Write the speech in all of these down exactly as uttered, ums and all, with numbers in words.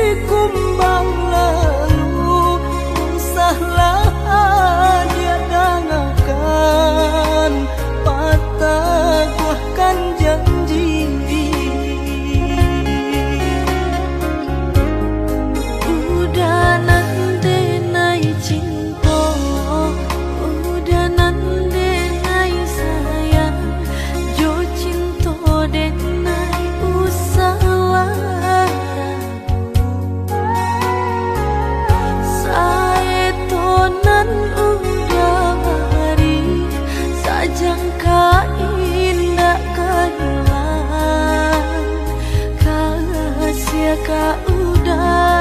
Kumbang lalu, usahlah adiak dangakan, pataguahkan janji. Udah nan denai cinto, udah nan denai sayang, jo cinto denai usahlah. Saeto nan udah bari, sajangka indak ka ilang, kasiah ka udah.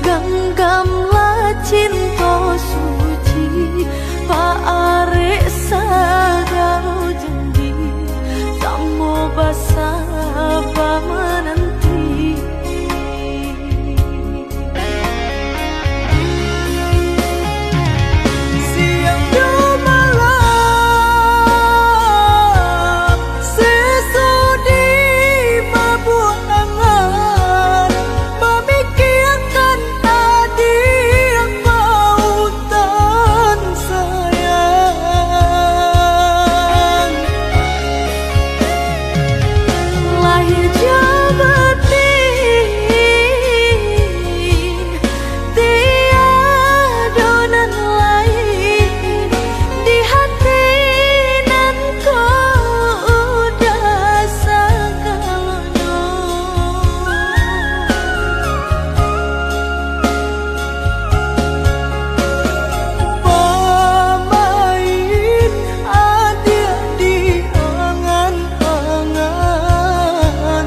Ganggamlah cinto suci, paarek sagalo janji, samo basaba mananti. Siang jo malam, seso di mabuak angan, mamikiakan adiak paut tan sayang. Lahia jo batin, tiado nan lain, di hati nan ko udah sagalonyo. Bamain adiak di angan-angan,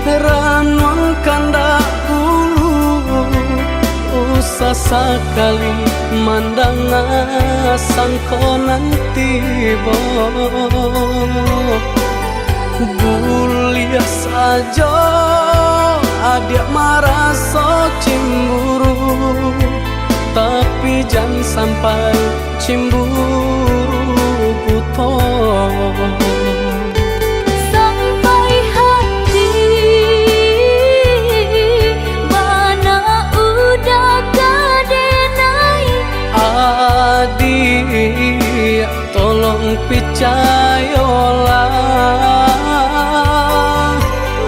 Ranuang kandak ulu, usah sakali mandanga sangko nan tibo. Buliah sajo adiak maraso cimburu, tapi jan sampai cimburu buto. Sampai hati bana udah ka denai. Adiak, tolong picayolah.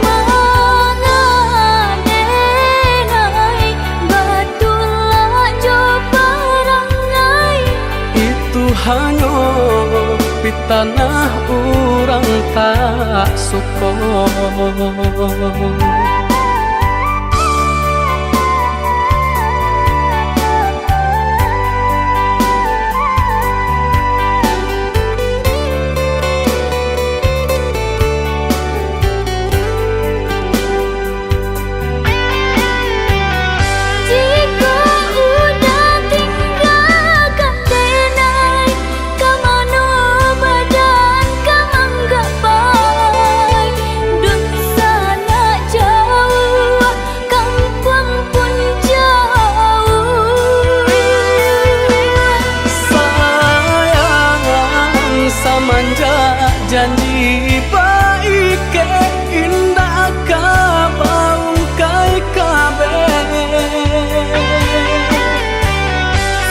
Manga denai batulak jo parangai. Itu hanyo pitanah urang tak suko. Jikok udah tinggakan denai, ka mano badan ka manggapai? Dunsanak jauah, kampuang pun jauah. Sayang, samanjak janji baikek, indak ka baungkai kabeh.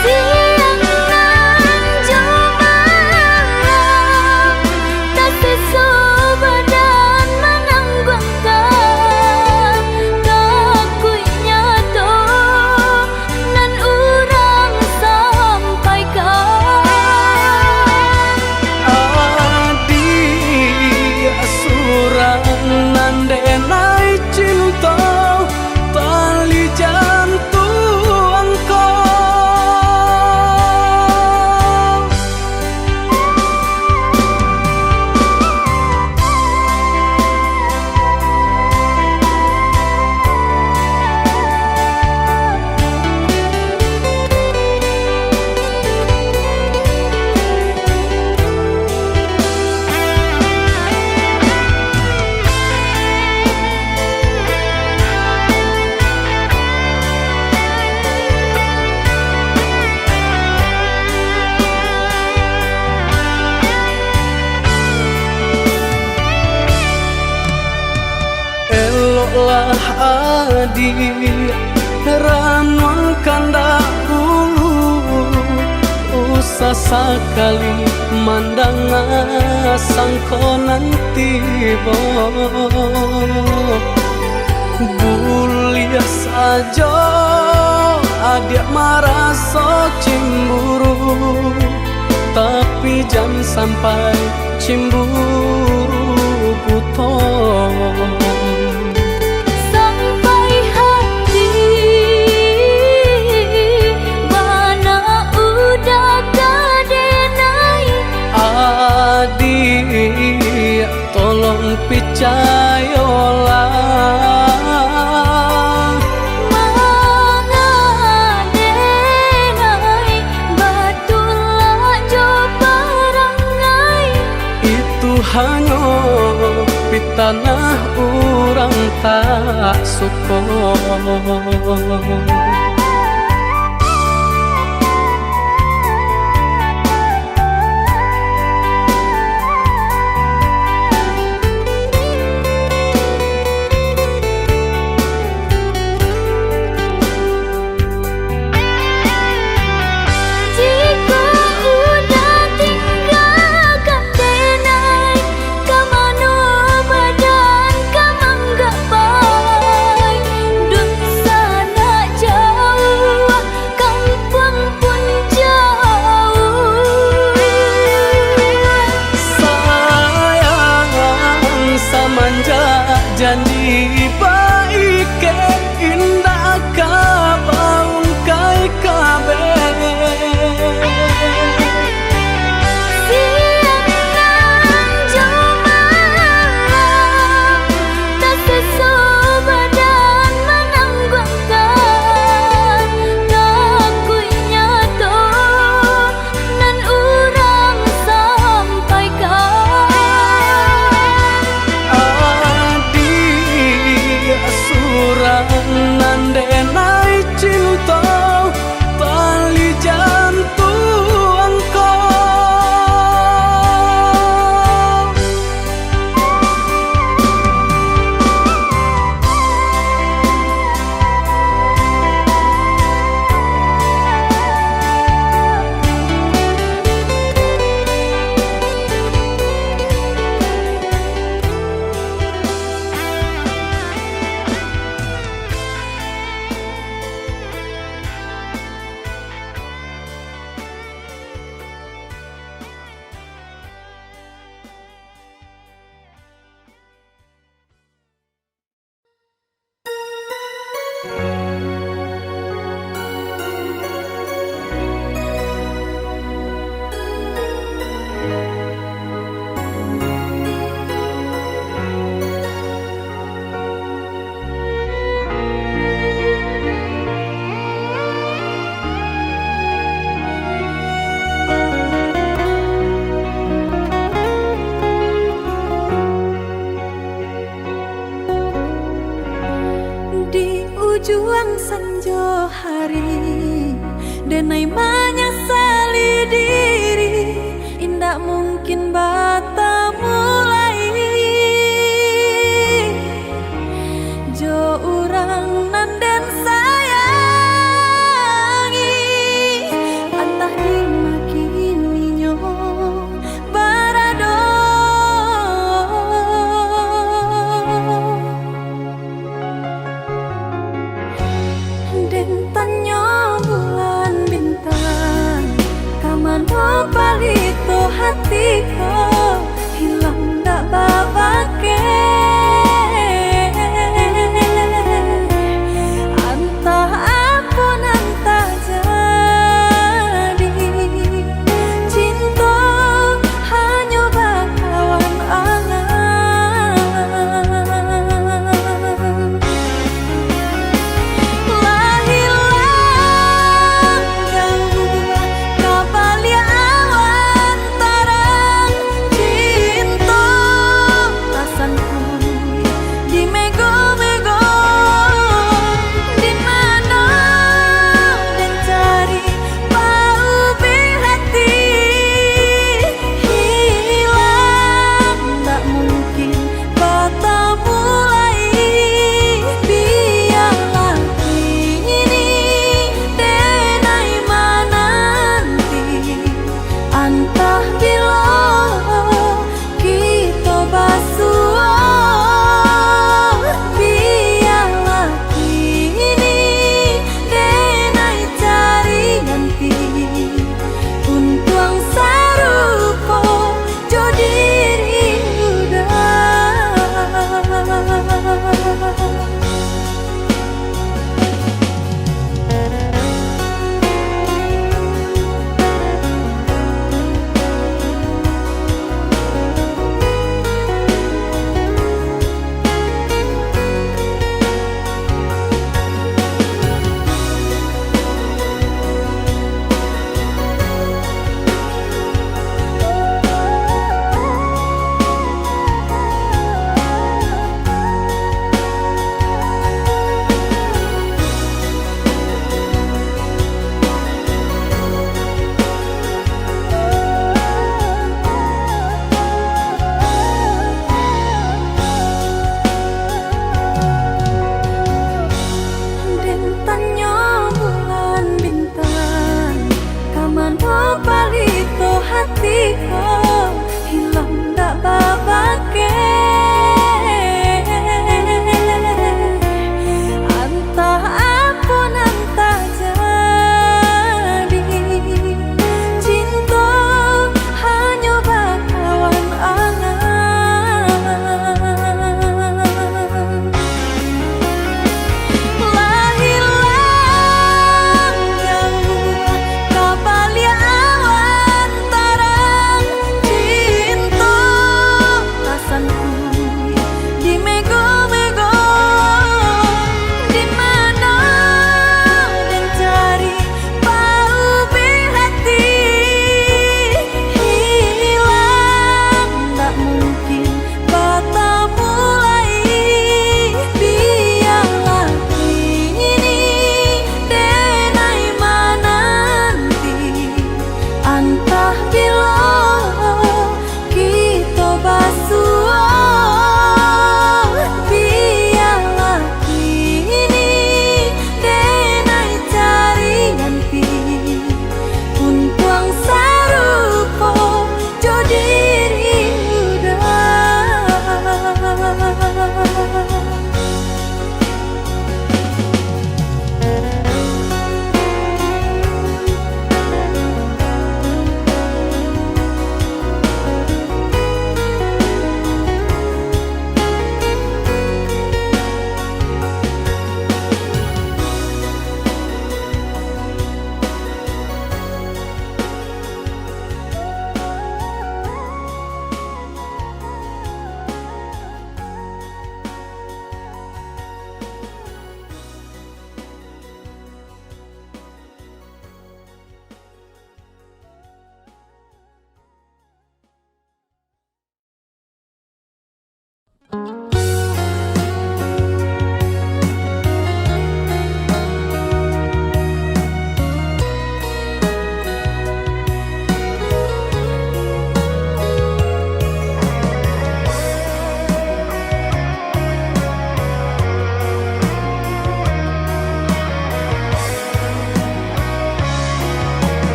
Siang nan jo malam, tasiso badan manangguangkan. Takuiknyo tu nan urang sampaikan. Adiak surang nan denai cinto, tali jantuang ko. Eloklah adiak, ranuang kandak ulu, usah sakali mandanga sangko nan tibo. Buliah sajo adiak maraso cimburu, tapi jan sampai cimburu buto. Sampai hati bana udah ka denai. Adiak, tolong picayolah. Manga denai batulak jo parangai. Itu hanyo pitanah urang tak suko. Jikok udah tinggakan denai, ka mano badan ka manggapai? Dunsanak jauah, Di ujuang sanjo hari, denai manyasali diri, indak mungkin batamu lai jo urang nan den sayangi, antah di ma kini nyo barado. Den tanyo bulan bintang, ka mano palito hati ko, hilang dak babakeh. Antah apo nan tajadi, cinto hanyo bakawan angan. Lah hilang jauah ka baliak awan tarang,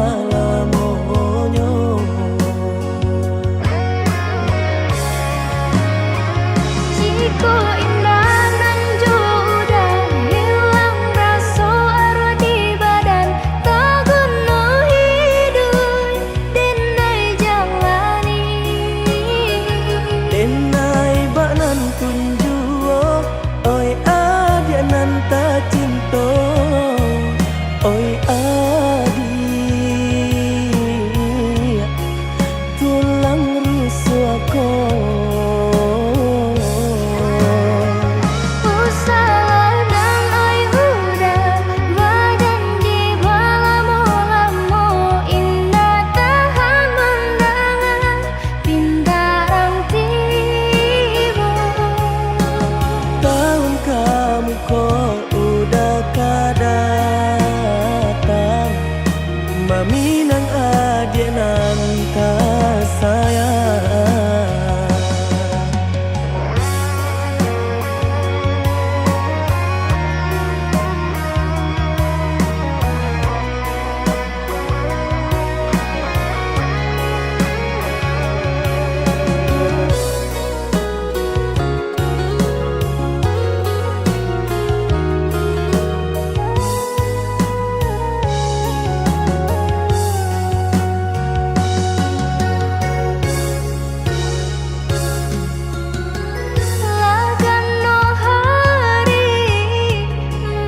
salamonyo. Jikok indak nan jo uda, hilang raso aruah di badan, taguno hiduik den ai jalani. Den ai bak nan pun juo, oi adiak nan tacinto, oi adiak tulang rusuah ko. Usahlah nan ai uda, bajanji balamo-lamo, indak tahan mandanga pintaran tibo. Tahun kamu ko uda ka datang, maminang adiak nan tasayang. Lah ganok hari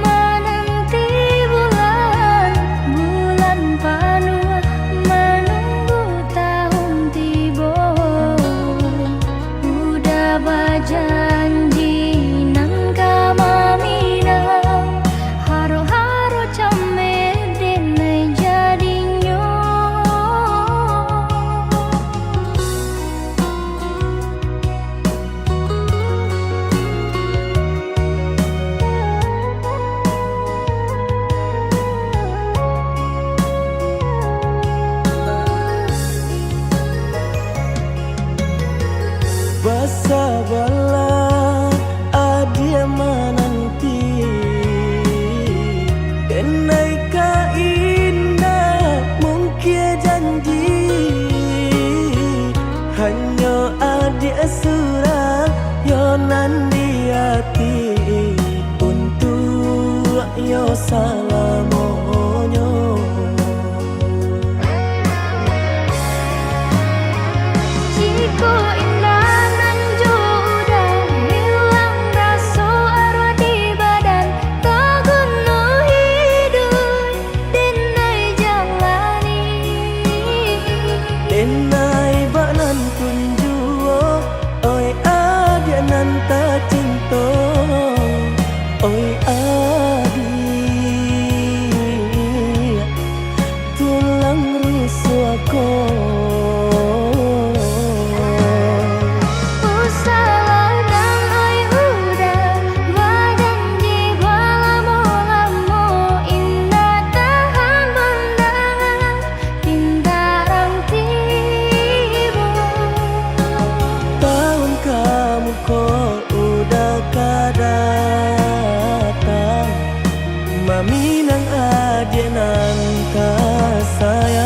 mananti bulan, bulan panuah manunggu tahun tibo. Uda bajanji nan ka maminang, haro-haro cameh den ai jadinyo. Basabalah, adiak mananti, den ai ka indak mungkin janji. Hanyo adiak surang yo nan di ati, untuak yo salamonyo. Jikok indak nan jo uda, hilang raso aruah di badan, taguno hiduik den ai jalani. Den ai bak nan pun juo, oi adiak nan tacinto, oi adiak tulang rusuah ko. Usahlah nan ai uda, bajanji balamo-lamo, indak tahan mandanga pintaran tibo. Tahun kamu ko uda ka datang, maminang adiak nan tasayang.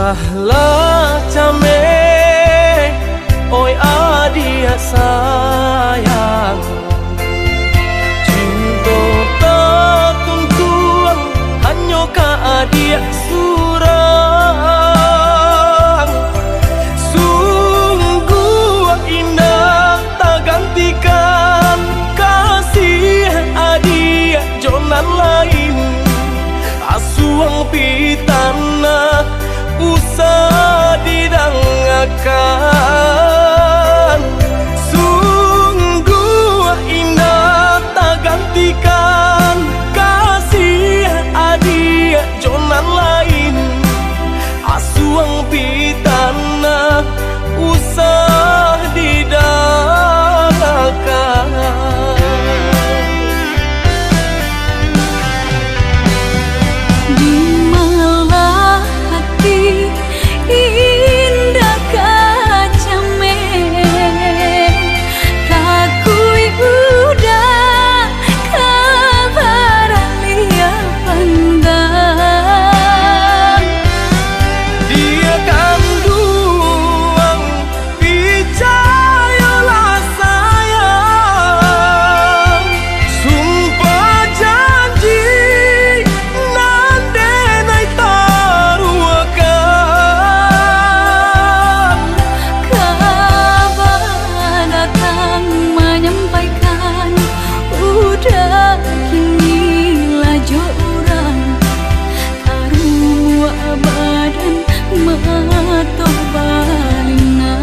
Lah cameh, oi adiak sayang, cinto tatuntuang hanyo ka adiak surang. Sungguah indak tagantikan kasih adiak jo nan lain. Asuang pitanah usah didangakan. Sungguah indak tagantikan kasih adiak jo nan lain. Asuang pitanah usah didangakan. Di malah hati indak ka cameh, takuik udah ka baraliah pandang. Diak kanduang, picayolah sayang, sumpah janji nan denai taruahkan. Kaba datang manyampaikan, udah kini lah jo urang, taruah badan mato balingan.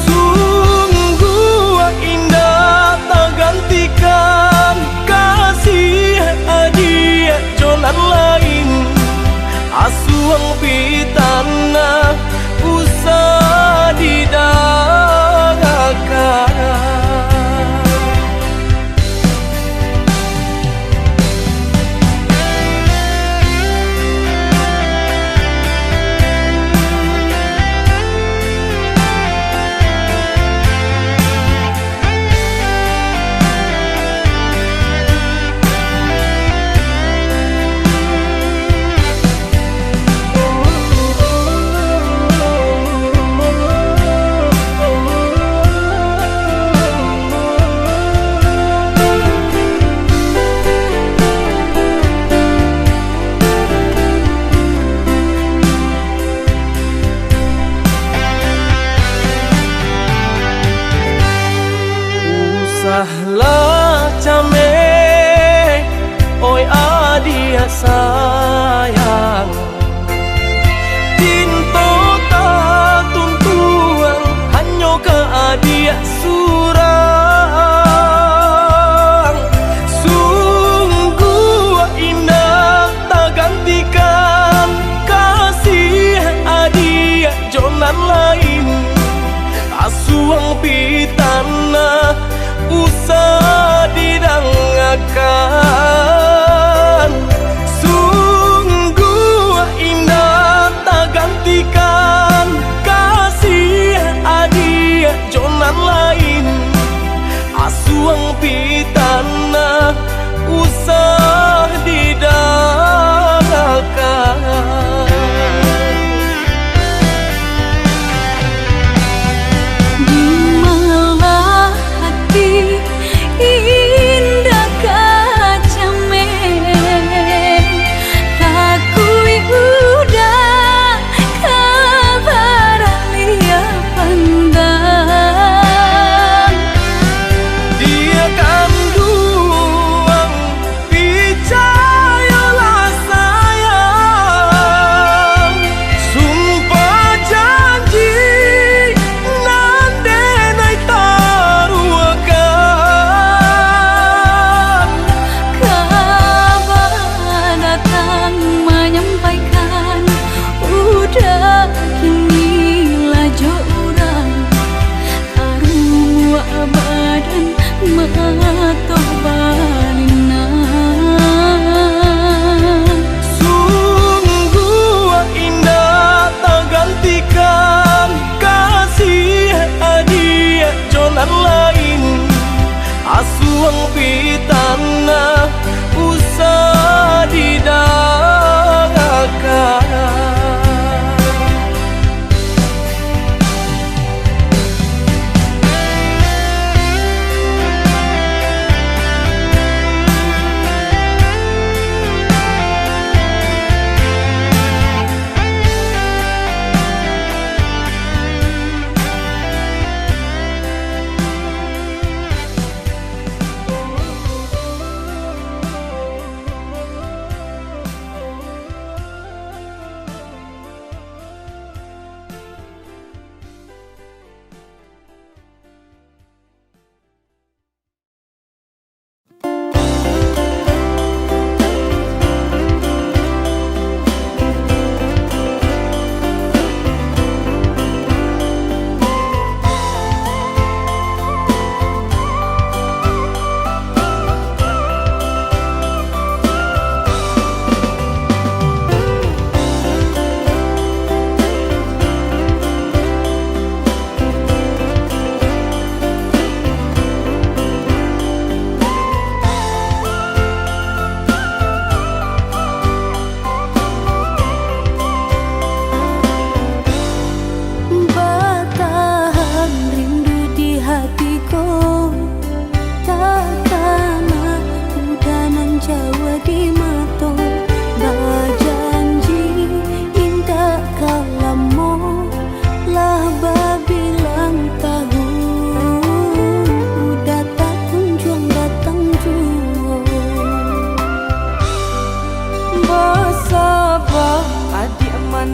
Sungguah indak tagantikan kasih adiak jo nan lain. Asuang pitanah usah didangakan. Usahlah cameh, oi adiak sayang. Cinto tatuntuang hanyo ka adiak surang. Sungguah indak tagantikan kasih adiak jo nan lain. Asuang pitanah usah didangakan. Su-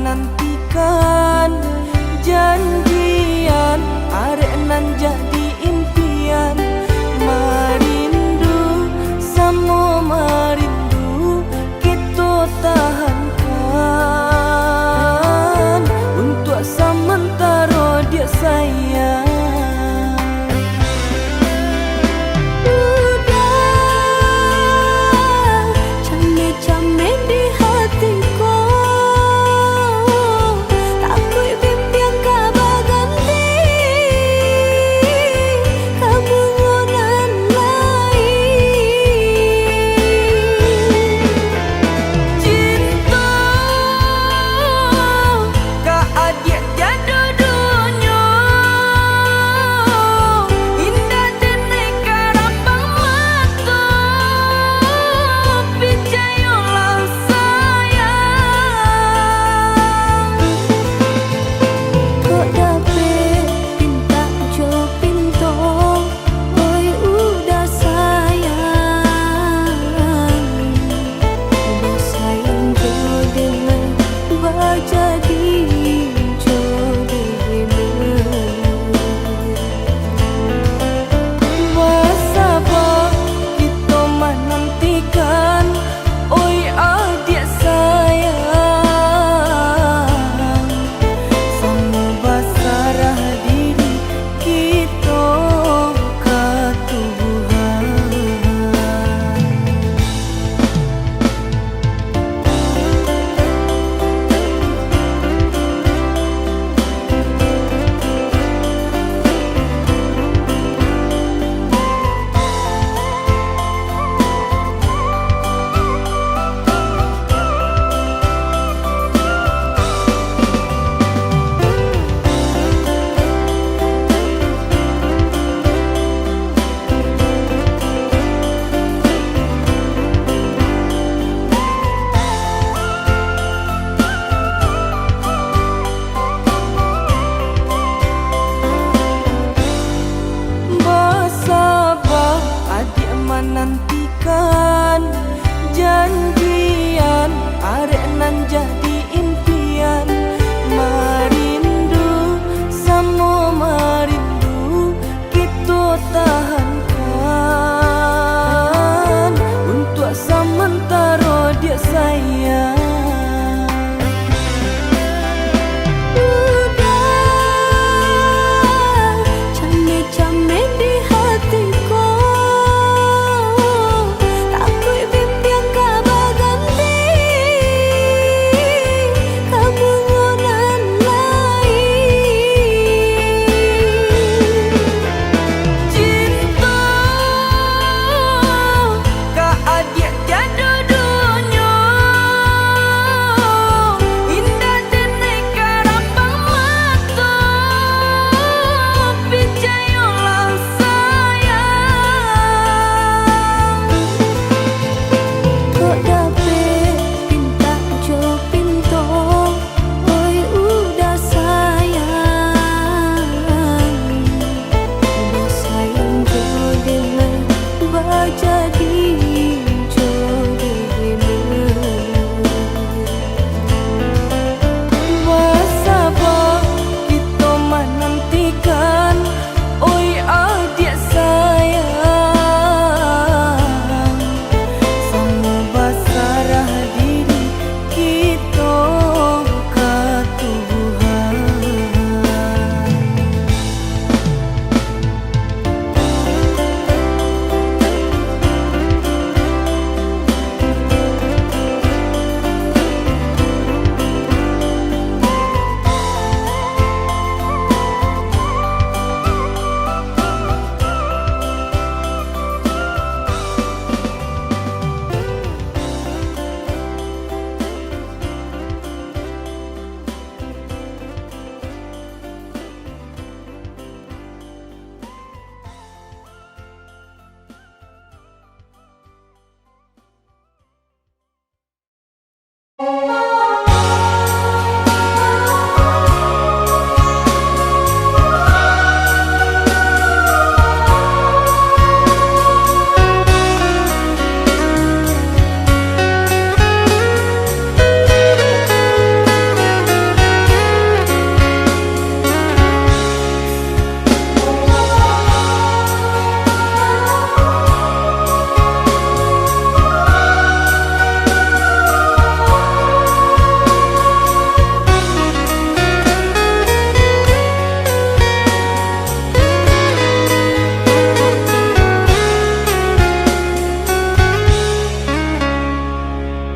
Nantikan janjian, arek nan jadi impian. Marindu, samo marindu, kito tahankan untuak samantaro, diak sayang. Udah, cameh-cameh di hati ko, takuik bimbiang ka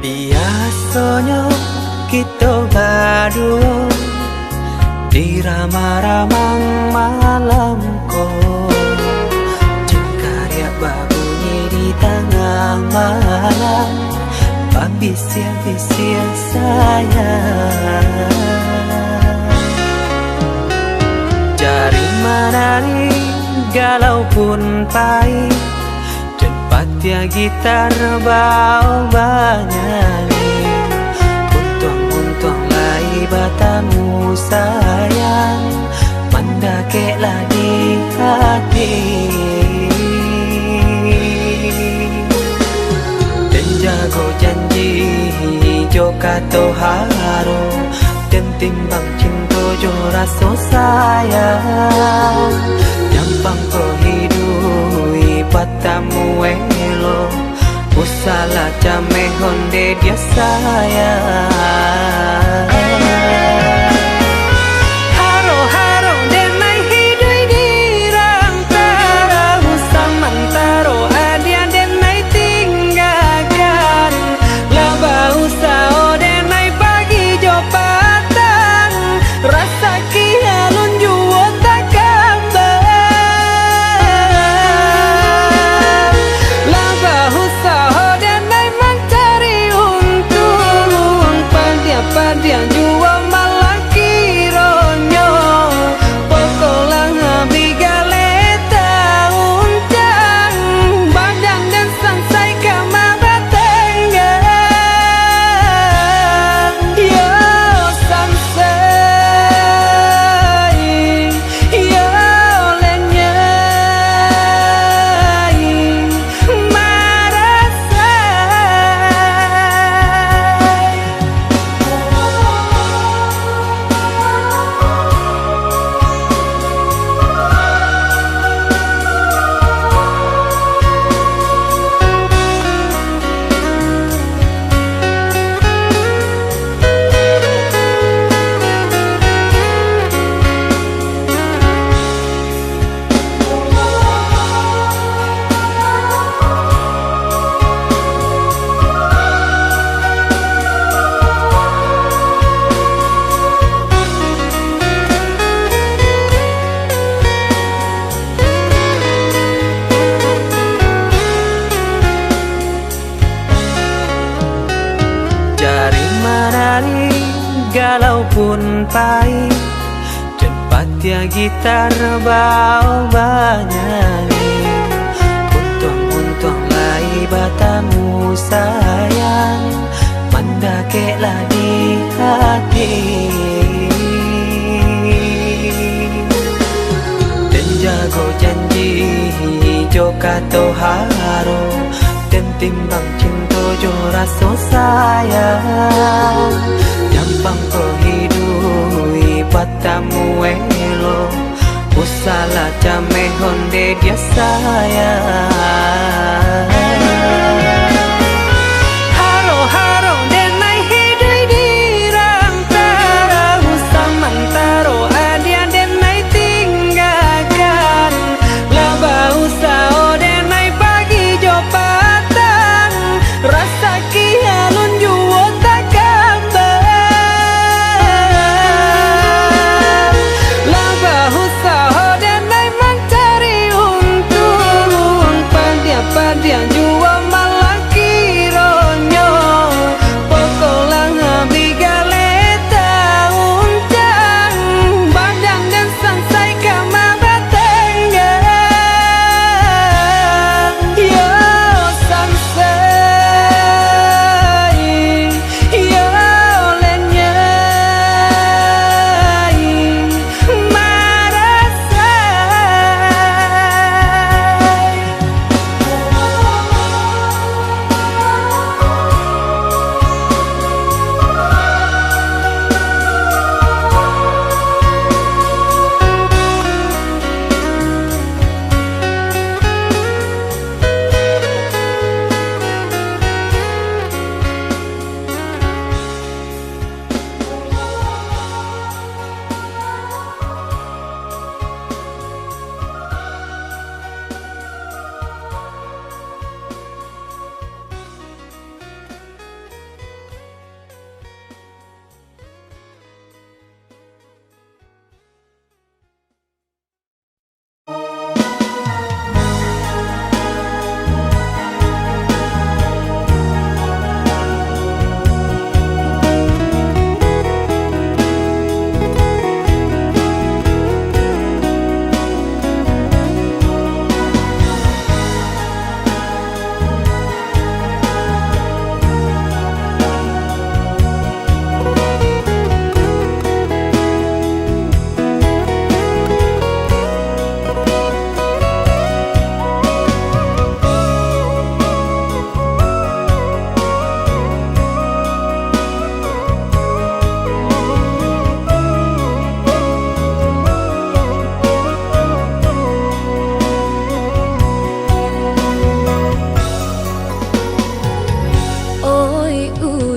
Biasonyo kito baduo di ramang-ramang malam ko, jingkariak babunyi di tangah malam, babisiak-bisiak sayang. Jari manari galau pun pai, jan patiah gitar bao banyanyi. Untuang-untuang lai batamu sayang, mandakeklah di hati. Den jago janji jo kato haro, den timbang cinto jo raso sayang. Nyampang ko hiduik batamu elok, usahlah cameh onde dia sayang. Haro-haro denai hiduik di rantaro, samantaro adiak denai tinggakan. Lah bausaho denai pagi jo patang, rasaki alun juo takambang. Lah bausaho denai mancari untuang, padiah-padiah juo malah kironyo. Pokoklah abih galeh tauncang, badan den sansai ka mabatanggang. Yo sansai, yo lenyai marasai. Jari manari galau pun pai, jan patiah gitar bao banyanyi. Untuang-untuang lai batamu sayang, mandakeklah di hati. Den jago janji jo kato haro, den timbang cinto jo raso sayang. Nyampang ko hiduik batamu elok, usahlah cameh onde dia sayang. Haro-haro denai hiduik di rantaro, samantaro adiak denai tinggakan. Lah bausaho denai pagi jo patang, rasaki alun juo takambang. Lah bausaho denai mancari untuang, padiah-padiah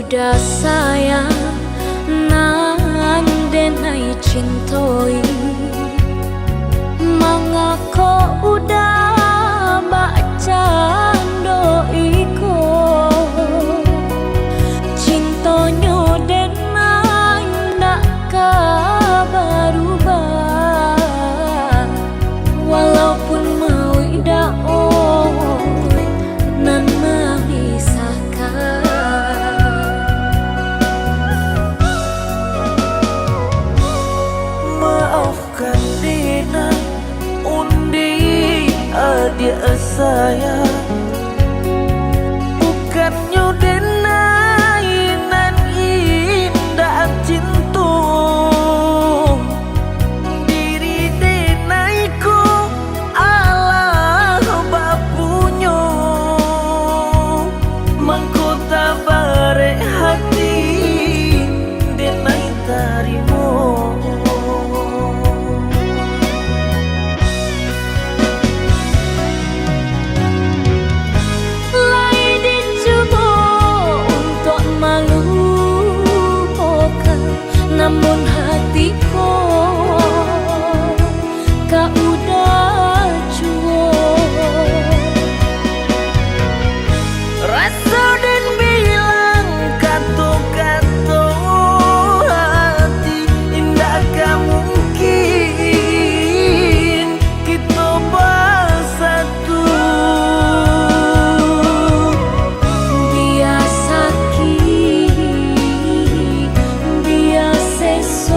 Uda sayang nan denai cintoi, mangako uda bakcando iko? Cintonyo denai ndak ka barubah, walaupun mauik dao nan mamisahkan. Maafkan denai, Undi adiak sayang, bukannyo denai nan indak cinto. Diri denai ko alah bapunyo, mangko tabarek hati denai tarimo. Lai dicubo untuak malupokan, namun hati ko ka uda juo. Raso den bilang kato-kato hati, indak ka mungkin kito basatu. Bia sakik, bia seso.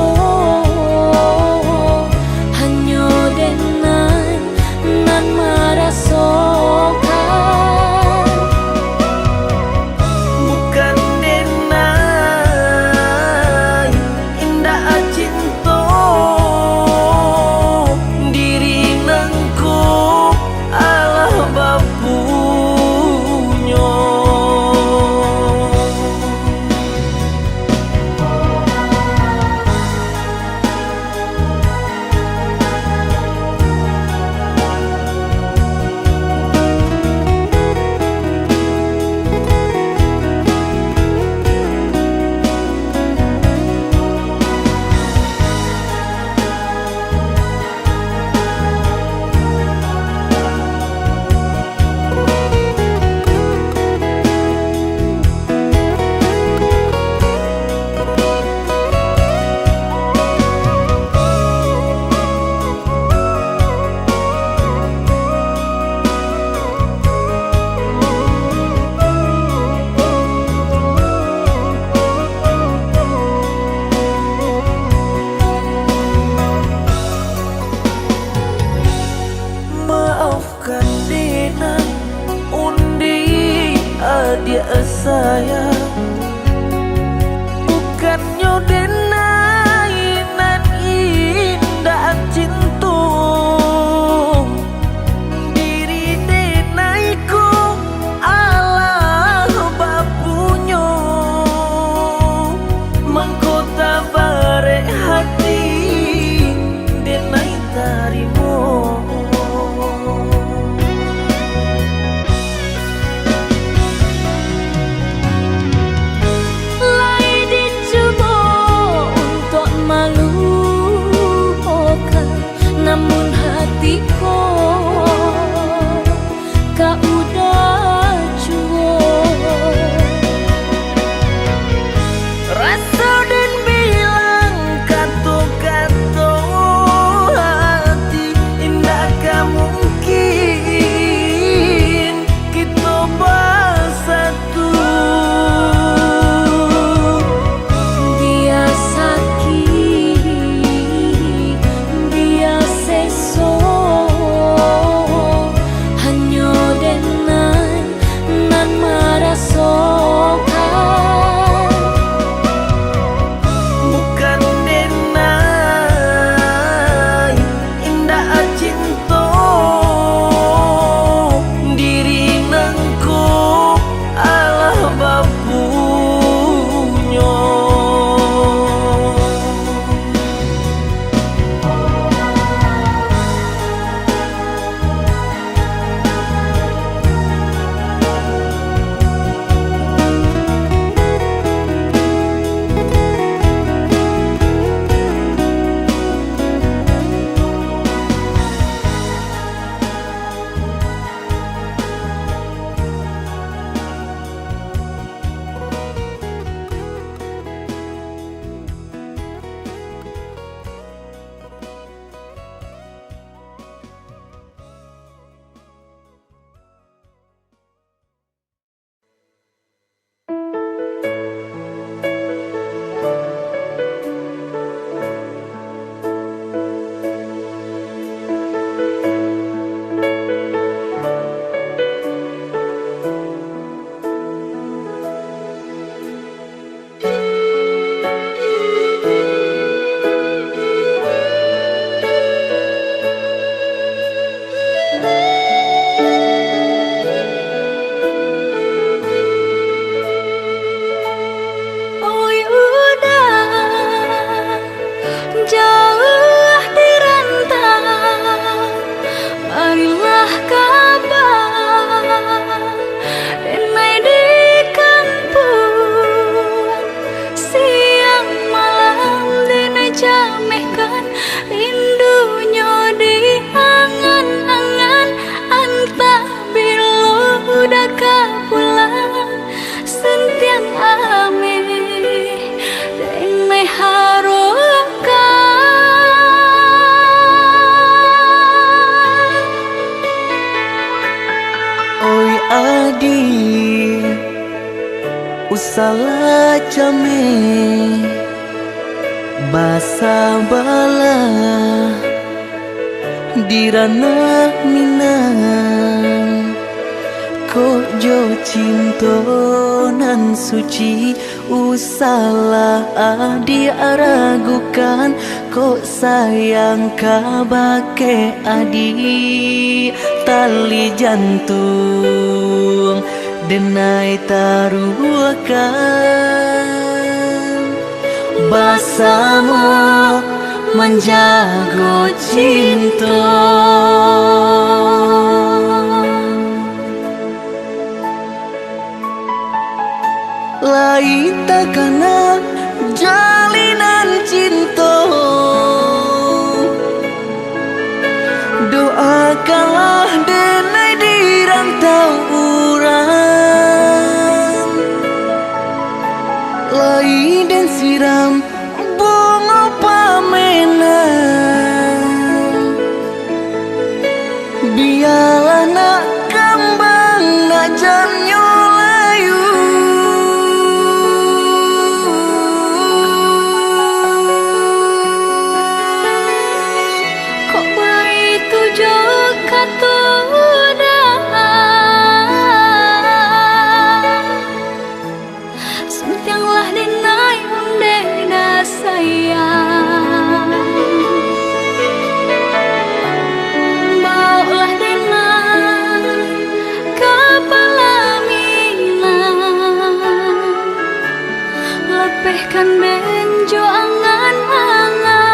Salah cameh basabalah di ranah Minang. Kok jo cinto nan suci, usahlah adiak ragukan. Kok sayang kabake adiak, tali jantuang denai taruahkan, basamo manjago cinto. Lai takana jalinan cinto, doakanlah denai di rantau urang. Lai den siram bungo pamenan, bialah nak kambang, nak jannyo layu. Kok baitu jo kato doa, suntianglah denai ondeh nan sayang. Baoklah denai ka palaminan, lapehkan den jo angan-angan.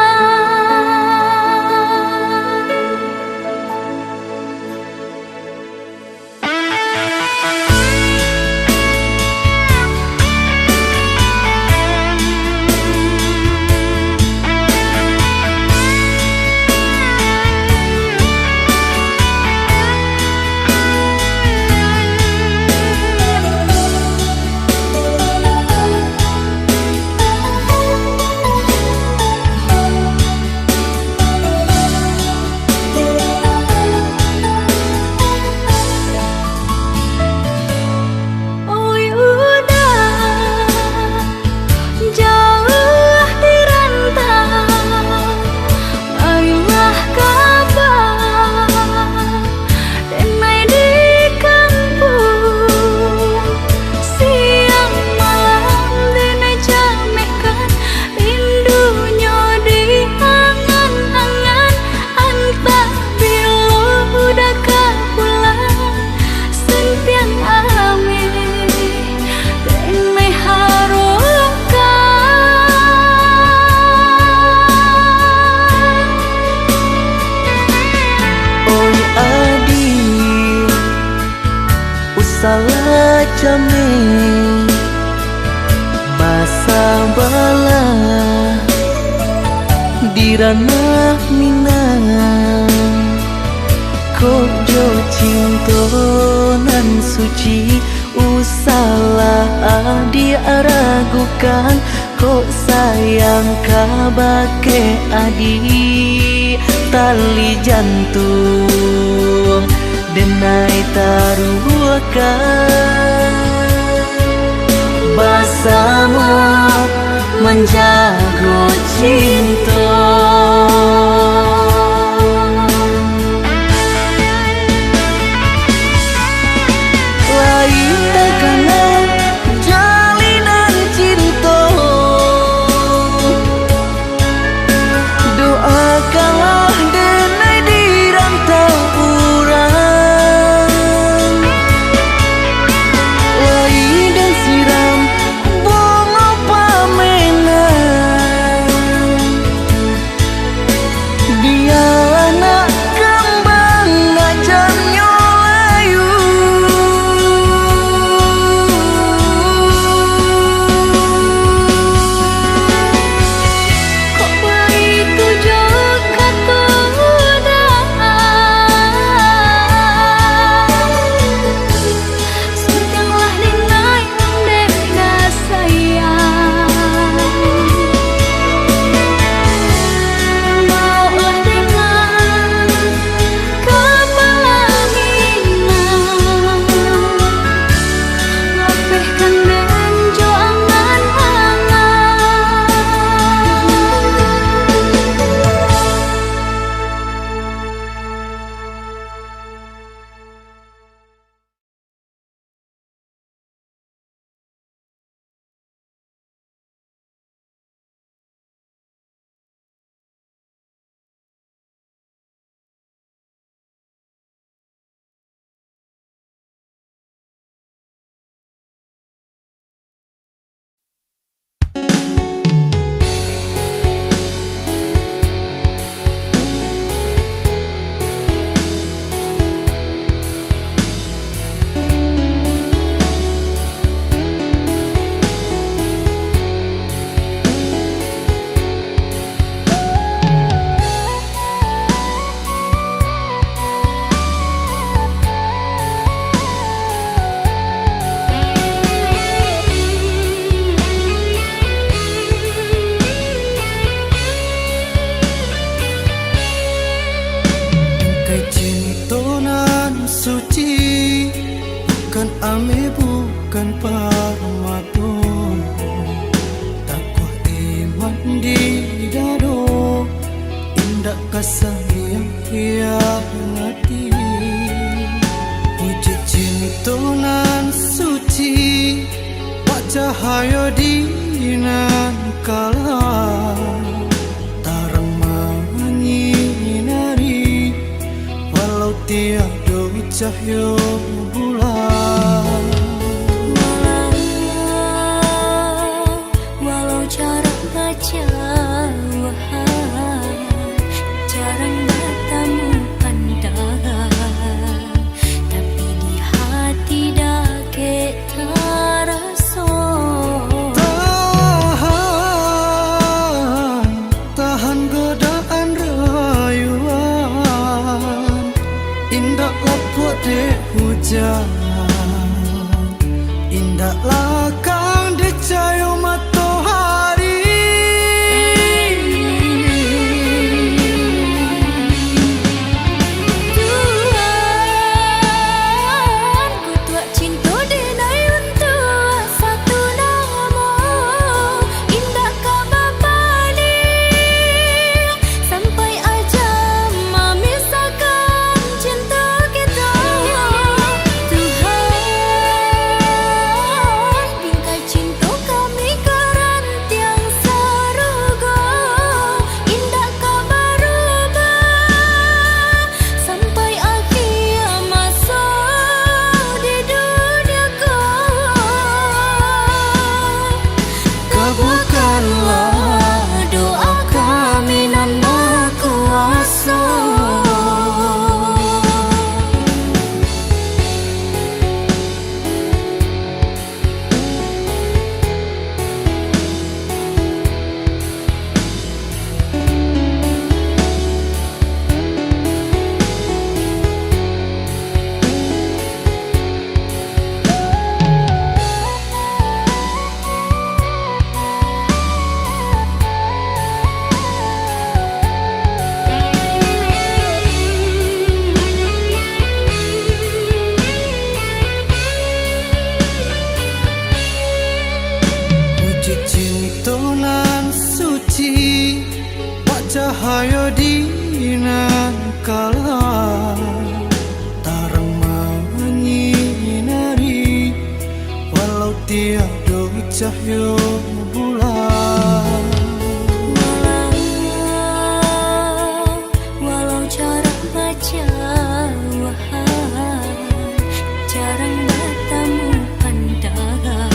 Oi udah jauah di rantau, marilah kaba denai di kampuang. Siang malam denai camehkan, rindu nyo di angan-angan. Antah bilo udah ka pulang, suntiang ameh denai harokan. Oi adiak, usahlah cameh basabalah di ranah Minang. Kok jo cinto nan suci, usahlah adiak ragukan. Kok sayang kabake adiak, tali jantuang denai taruahkan, basamo manjago cinto. Lai takana jalinan cinto, doakanlah denai di rantau urang. Lai den siram bungo pamenan, Sayang hianati, puji cinto nan suci, bacahayo di nan kalam, tarang manyinari, walau tiado cahyo bulan. Walau, walau jarak bajauhan, jarang batamu pandang, tapi di hati dakek taraso. Tahan, tahan godaan rayuan, indak lapuak dek hujan, indak lakang dek cayo matohari. Tuhan, kutuak cinto denai untuak satu namo, indak ka bapaliang sampai ajal mamisahkan cinto kito. Tuhan, bingkai cinto kami ka rantiang sarugo, indak ka barubah sampai akhia maso di dunia ko. Kabulkanlah doa kami nan bakuaso. Puji cinto nan suci, bacahayo di nan kalam, tarang manyinari, walau tiado cahyo bulan. Walau, walau jarak bajauhan, jarang batamu pandang,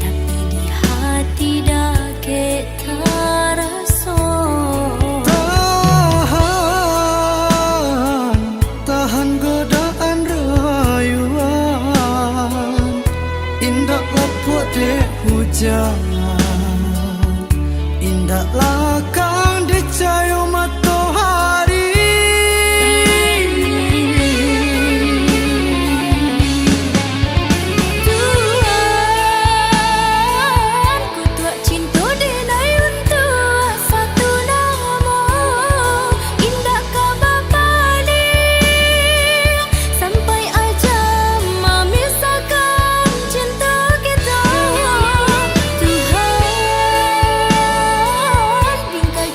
tapi di hati dakek taraso. Tahan, tahan godaan rayuan, indak lapuak dek hujan, indak lakang dek cayo matohari. Tuhan, kutuak cinto denai untuak satu namo, indak ka bapaliang sampai ajal mamisahkan cinto kito. Tuhan, bingkai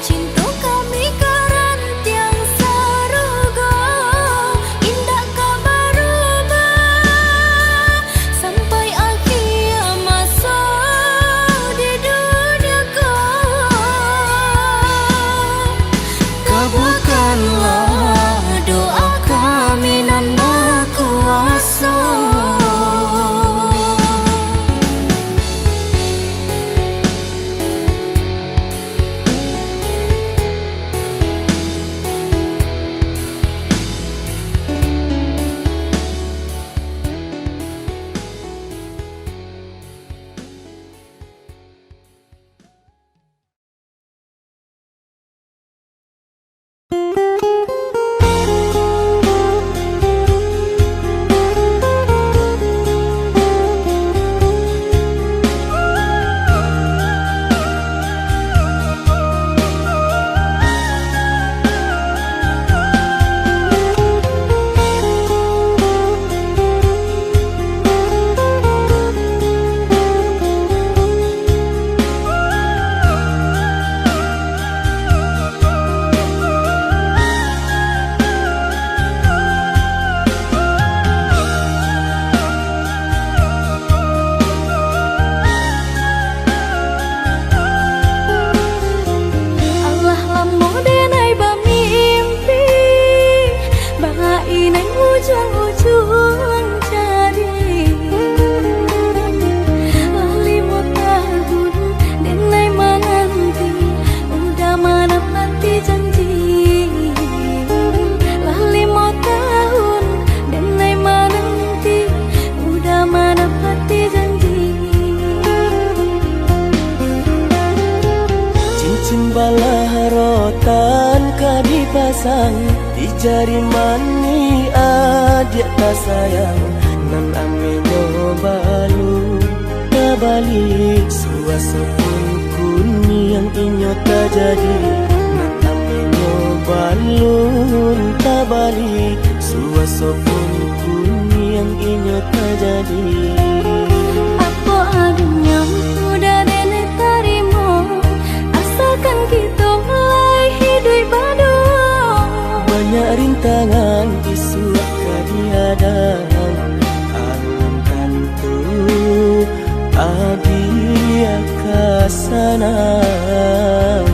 Nan ka dipasang di jari manih adiak tasayang, nan aminyo balun tabali, suaso pun kuniang inyo tajadi, nan aminyo balun tabali, suaso pun kuniang inyo tajadi. Apo adonyo udah denai tarimo, asakan kito lai hiduik baduo. Banyak rintangan isuak ka dihadang, alun tantu adiak ka sanang.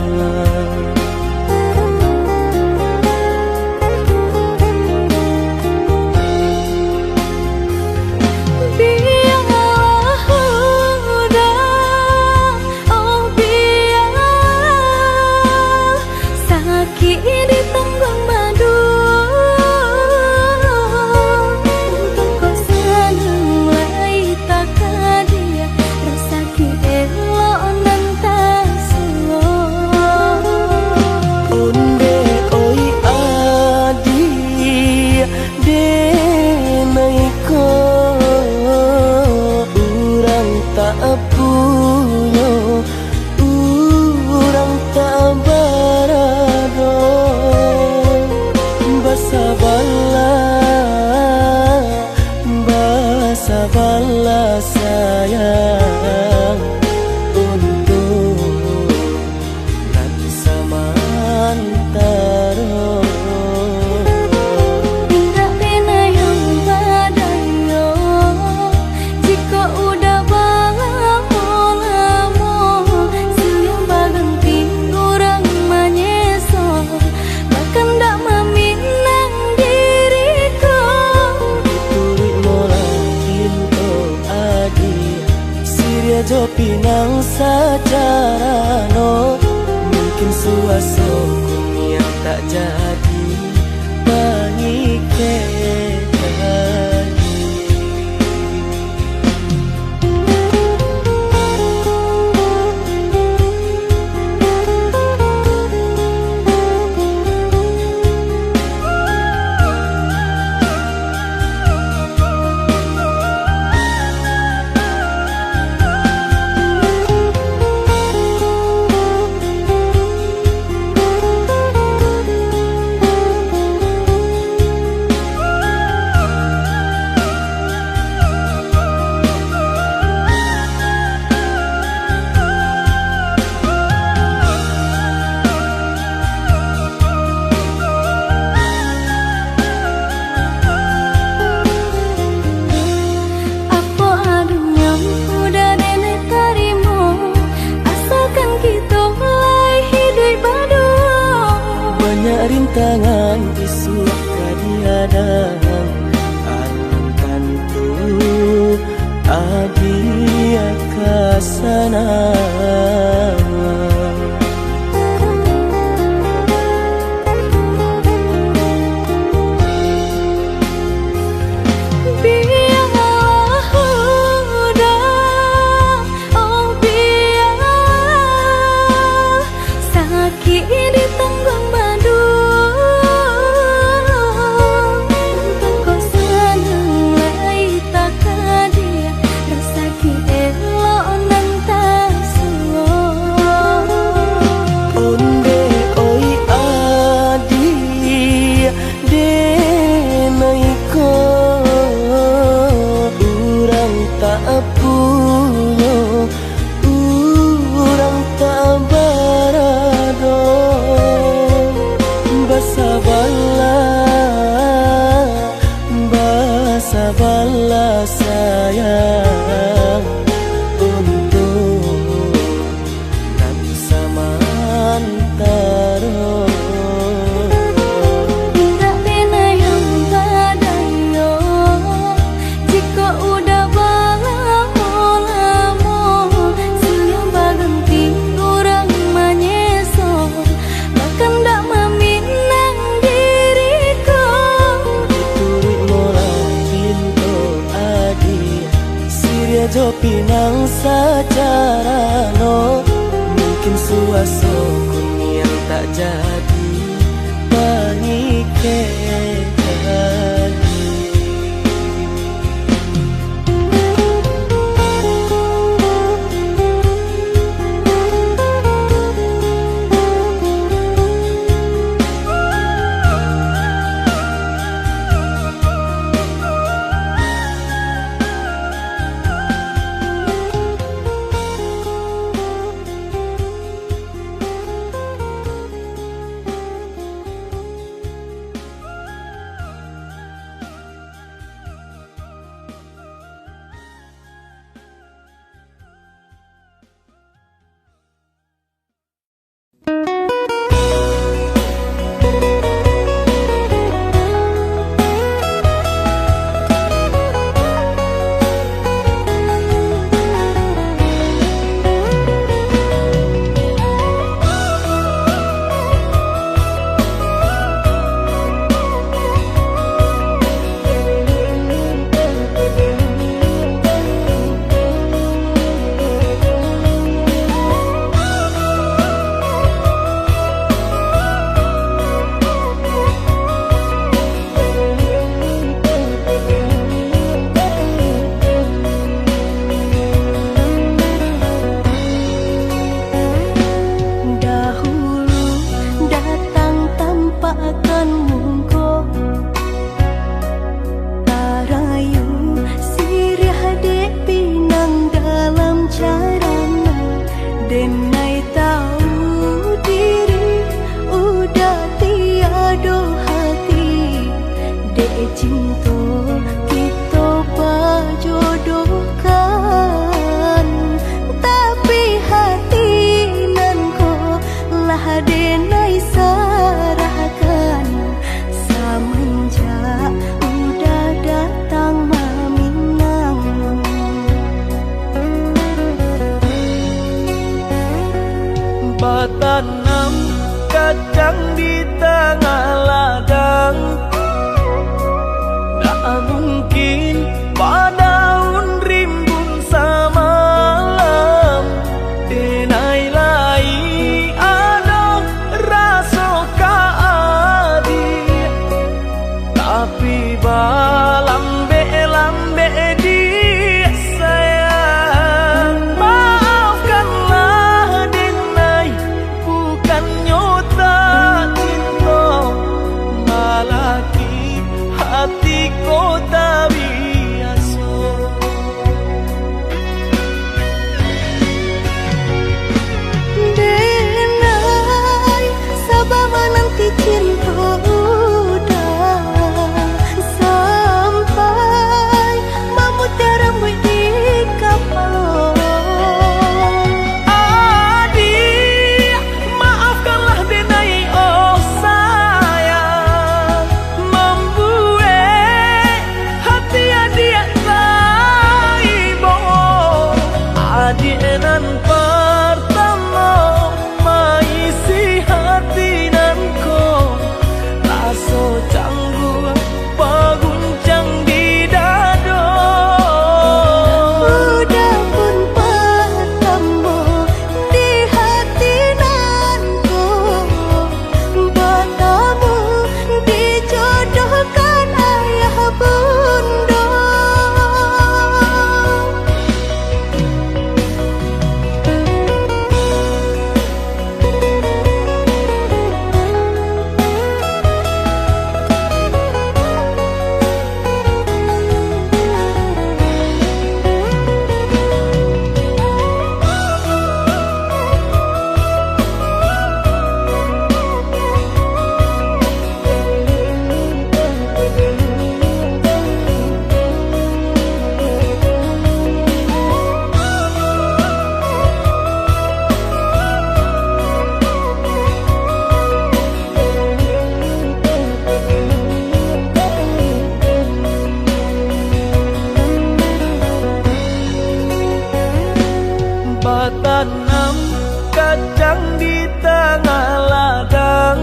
Bialah udah, oh bialah, sakik ditangguang baduo. Untuang ko sanang lai takadiak, rasa Elok nan tasuo. Ondeh oi adiak, denai ko urang tak punyo, urang tak barado. Basabalah, basabalah sayang, untuak nan samantaro. Indak pernah yang badayo, jikok udah balamo-lamo, siang baganti urang manyeso. Bakandak maminang diri ko. Dituruik molah pinto adiak, siriah jo pinang sacarano. Mungkin suaso kuniang tak jadi mangikekan. Apo adonyo udah denai tarimo, asakan kito lai hiduik baduo. Banyak rintangan isuak ka dihadang, alun tantu adiak ka sanang. Bialah udah, oh bialah, sakik ditangguang baduo. Untuang ko sanang lai takadiak, rasa Elok nan tasuo. Ondeh oi adiak, denai ko urang tak punyo, urang tak barado. Basabalah, basabalah sayang, untuak nan samantaro. Indak pernah yang badayo, jikok udah balamo-lamo, siang baganti urang manyeso. Bakandak maminang diri ko. Dituruik molah pinto adiak, siriah jo pinang sacarano. Mungkin suaso kuniang Jadi pangikek. Dahulu datang tampakkan muko, tarayu siriah dek pinang dalam carana. Denai tahu diri, udah tiado hati, dek cinto kito pajodohkan. Tapi hati nan ko lah denai sarahkan, samanjak udah datang maminang. Batanam kacang di tangah ladang, ndak mungkin badaun rimbun samalam. Denai lai ado raso ka adiak, tapi balambek-lambek diak sayang. Maafkanlah denai, bukannyo tak cinto, malah hati ko tabiaso. Denai, saba mananti cinto udah sampai mamutiak rambuik di kapalo. Adiak, maafkanlah denai, oh sayang, mambuek hati adiak taibo. Adiak nan partamo maisi hati nan ko, raso cangguak baguncang di dado. Udah pun partamo di hati nan ko, batamu dijodohkan ayah bundo. Batanam kacang di tangah ladang,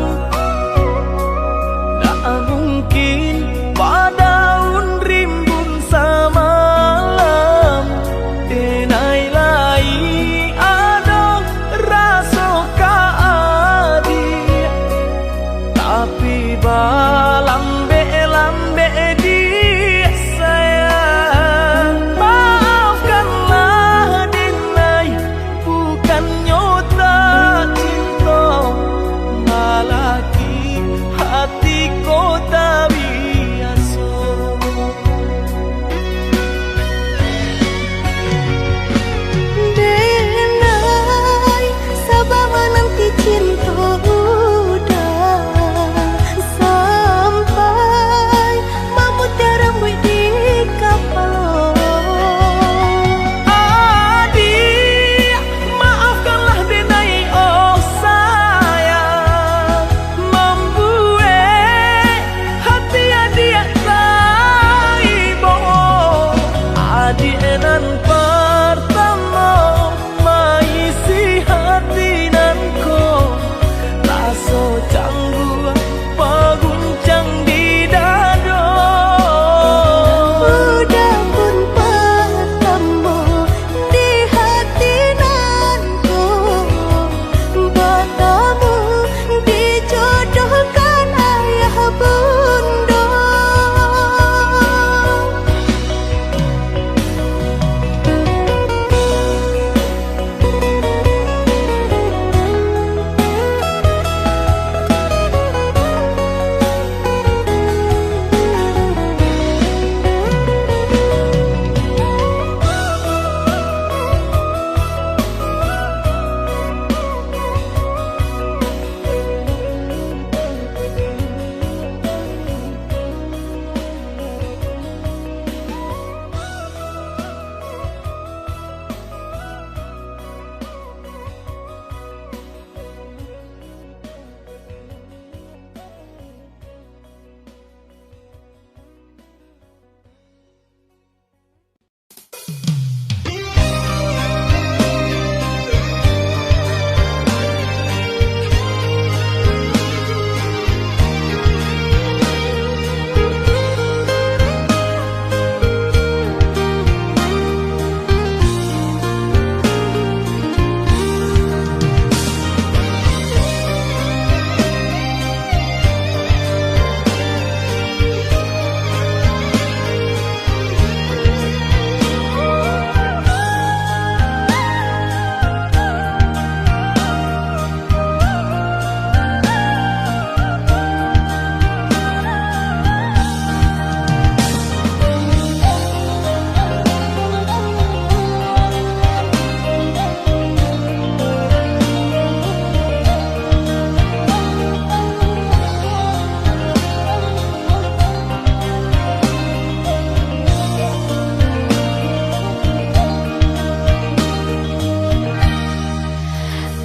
ndak mungkin badaun rimbun samalam. Denai lai ado raso ka adi,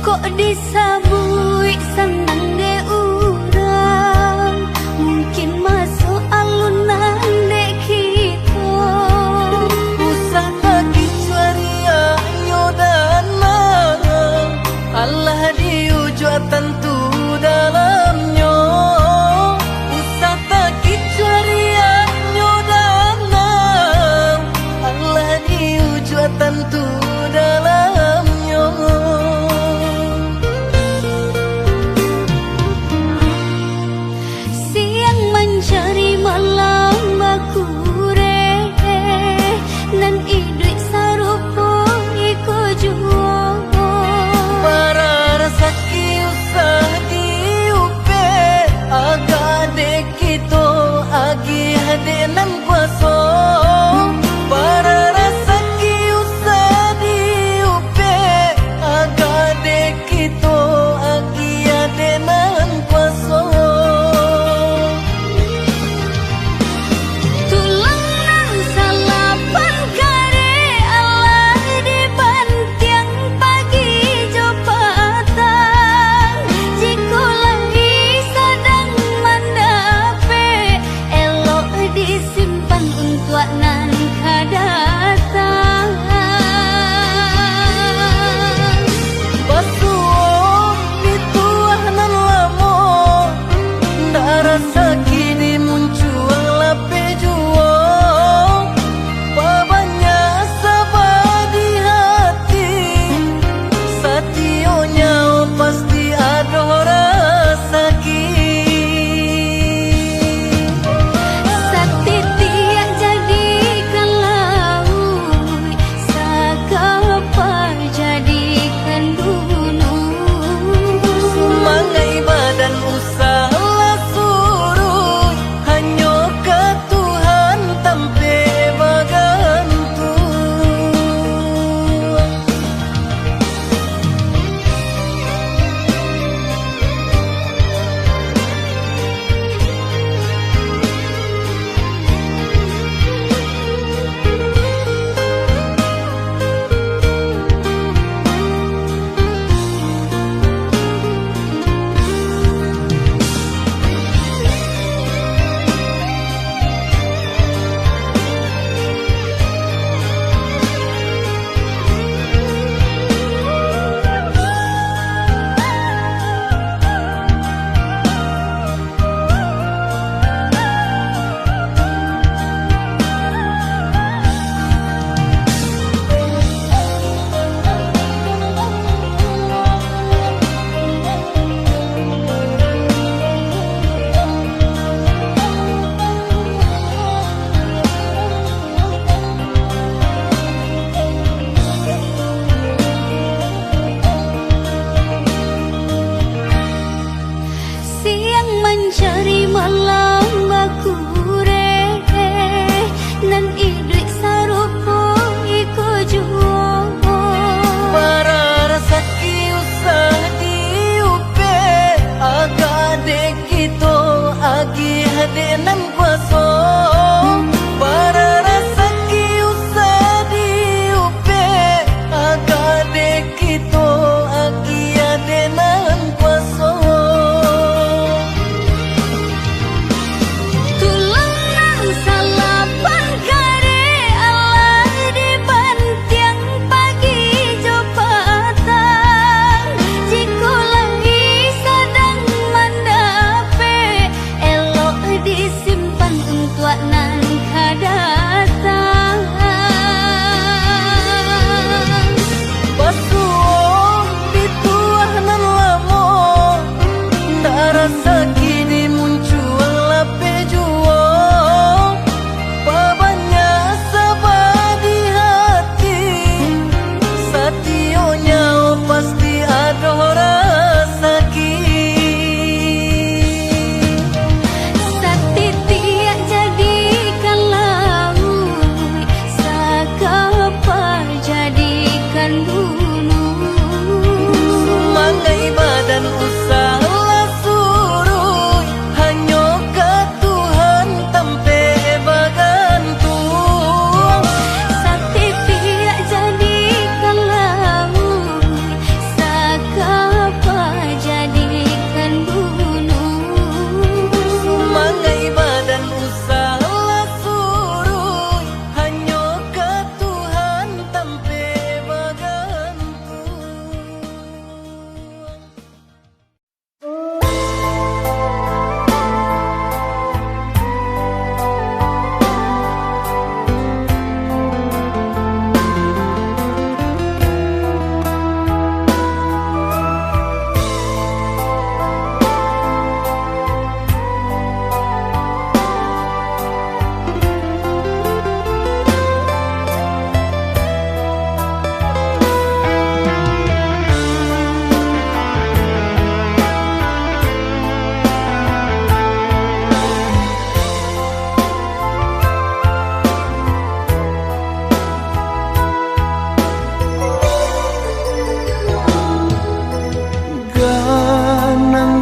Kok disabuik sanang dek urang, mungkin masuak alun nan dek kito. Usah takicuah riaknyo danang, alah diujuak tantu dalamnyo. Usah takicuah riaknyo danang, alah diujuak tantu dalamnyo.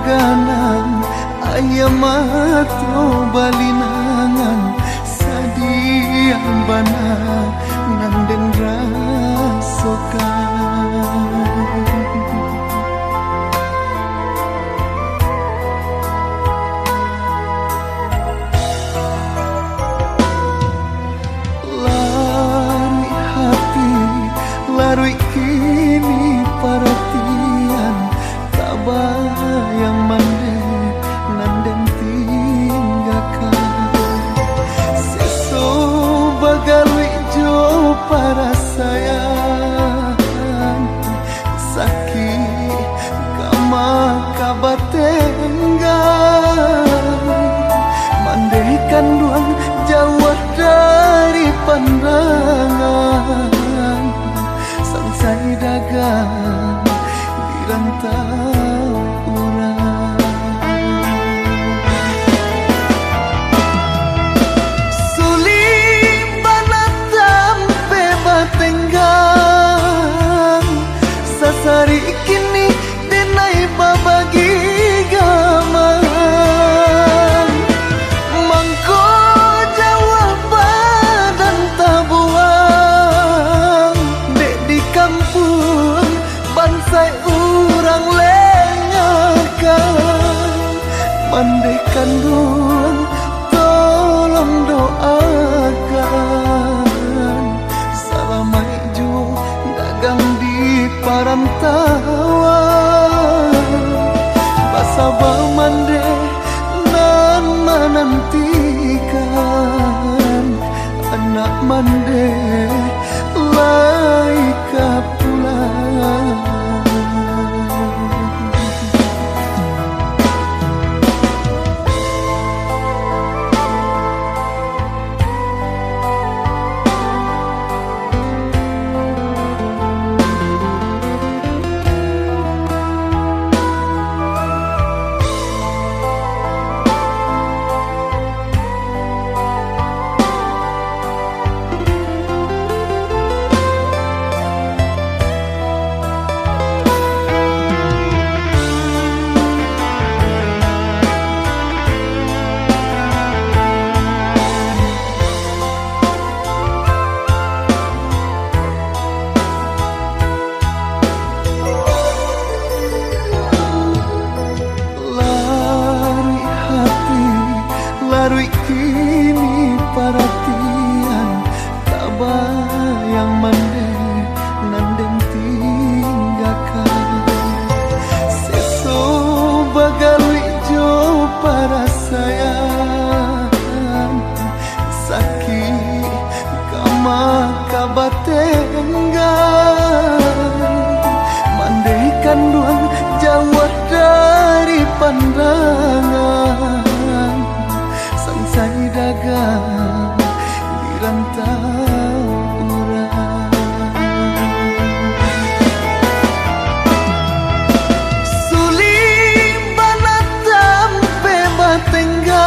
Ganang, aia mato balinangan, sadiah bana nan den rasokan. Laruik hati, laruik kini paratian, tabayang mandeh nan den tinggakan. Seso bagaluik jo parasaian, sakik ka maka batenggang. Mandeh kanduang jauah dari pandangan, sansai dagang di rantau urang. Sulik bana tampek batenggang, sasarik kini denai babagi gaman. Mangko jauah padan tabuang, dek di kampuang bansaik urang lengakan. Mandeh kanduang, tolong doakan, salamaik juo dagang di parantauan. Basaba mandeh nan manantikan, anak mandeh lai ka pulang. Laruik hati, laruik kini paratian, tabayang mandeh nan den tinggakan. Seso bagaluik jo parasaian, sakik ka maka batenggang. Mandeh kanduang jauah dari pandangan, sansai dagang di rantau urang. Sulik bana tampek batenggang,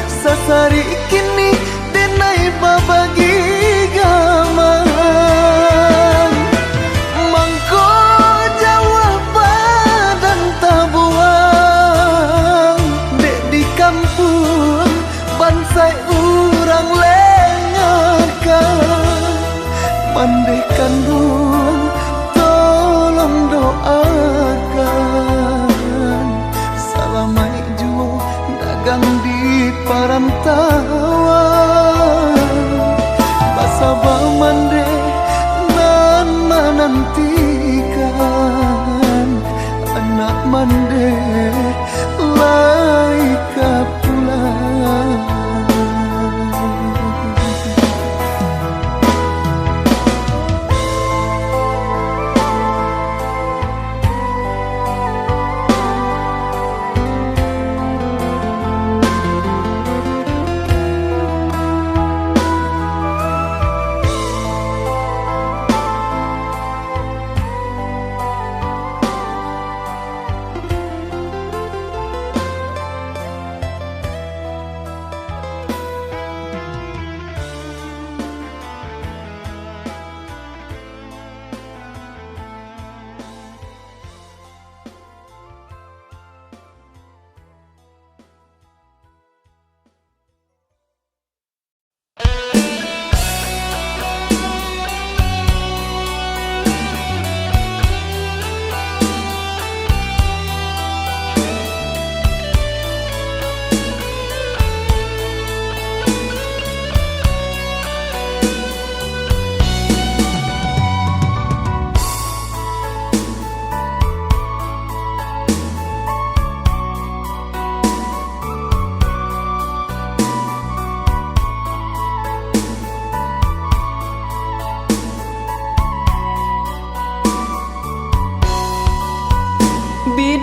sasarik kini denai babagi gaman. Mangko jauah padan tabuang,